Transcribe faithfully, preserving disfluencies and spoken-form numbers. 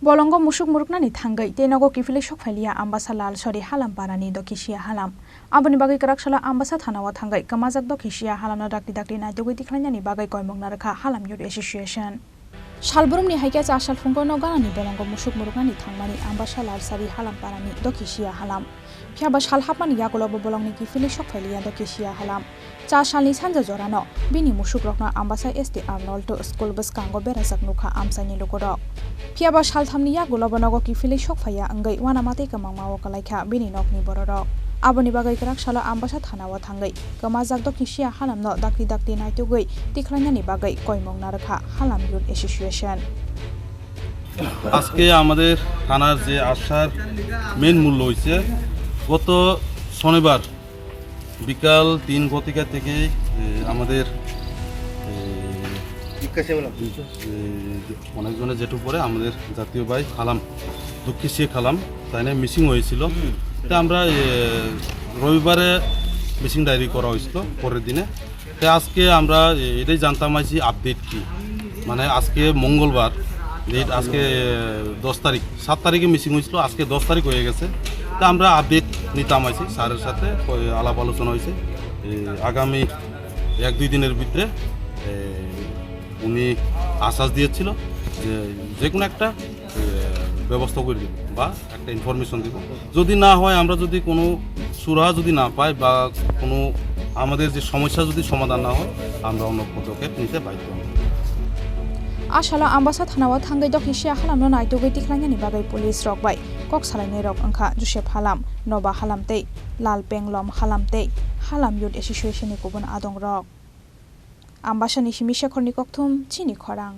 Bolongo musuk muruknani thangwi tei nogo kiphilwi sokphailiya Ambasa Lalsari Halam parani Dokhisiya Halam. Aboni bagwi kwrak salo Ambasa thanao thangwi kwmajak Dokhisiya Halamno dakti dakti naitugwi tikhlainani bagwi koimung narwkha Halam Youth Association. Salbrumni hai khe cha sal phungo nok ganani bolongo musuk muruknani thangmani Ambasa Lalsari Halam parani Dokhisiya Halam. Phiya ba sal hapmani yagulo bo bolongni kiphilwi sokphailiya Dokhisiya Halam. Cha salni sanja jorano bini musukrokno Ambasa S T Arnold school bwskango berajak nukha amchaini lukurok. Phiya ba salthamni yagulo bo nogo kiphilwi sokphaiya wngwi uanama tei kwmangmao kwlaikha bini nokni bororok. Aboni bagwi kwrak salo Ambasa thanao thangwi kwmajak Dokhisiya Halamno dakti dakti naitugwi tikhlainani bagwi koimung narwkha Halam Youth Association. আজকে আমাদের থানার যে আসার মেন মূল্য হইছে, গত শনিবার বিকাল তিন ঘটিকা থেকে, এ, আমাদের, এ, এ, অনেকজনের জেঠু পড়ে আমাদের জাতীয় ভাই খালাম, দুঃখী শেখ খালাম, তাই না মিসিং হয়েছিল। হুম। তা আমরা, এ, রবিবারে মিসিং ডায়েরি করা হয়েছিল পরের দিনে। তো আজকে আমরা এ-, এটাই জানতাম আইছি আপডেট কি, মানে আজকে মঙ্গলবার, ডেট আজকে দশ তারিখ, সাত তারিখে মিসিং হয়েছিল, আজকে দশ তারিখ হয়ে গেছে। তো আমরা আপডেট নিতাম আইছি, স্যারের সাথে ওই আলাপ আলোচনা হয়েছে। এই আগামী এক দুই দিনের ভিতরে, এ, উনি আশ্বাস দিয়েছিল যে যে কোনো একটা, এ, ব্যবস্থা করে দিব বা একটা ইনফরমেশন দিব। যদি না হয়, আমরা যদি কোনো সুরাহা যদি না পাই বা কোনো আমাদের যে সমস্যা যদি সমাধান না হয়, আমরা অন্য পদক্ষেপ নিতে বাধ্য হব। A salo Ambasa thanao thangwi Dokhisiya Halamno naitugwi tikhlainani bagwi police rok bai kok salainai rok wngkha Joseph Halam, Noba Halam tei Lal Penglom Halam tei Halam Youth Association ni kubun adong rok. Ambasani simi Shekhorni kokthum chini khorang.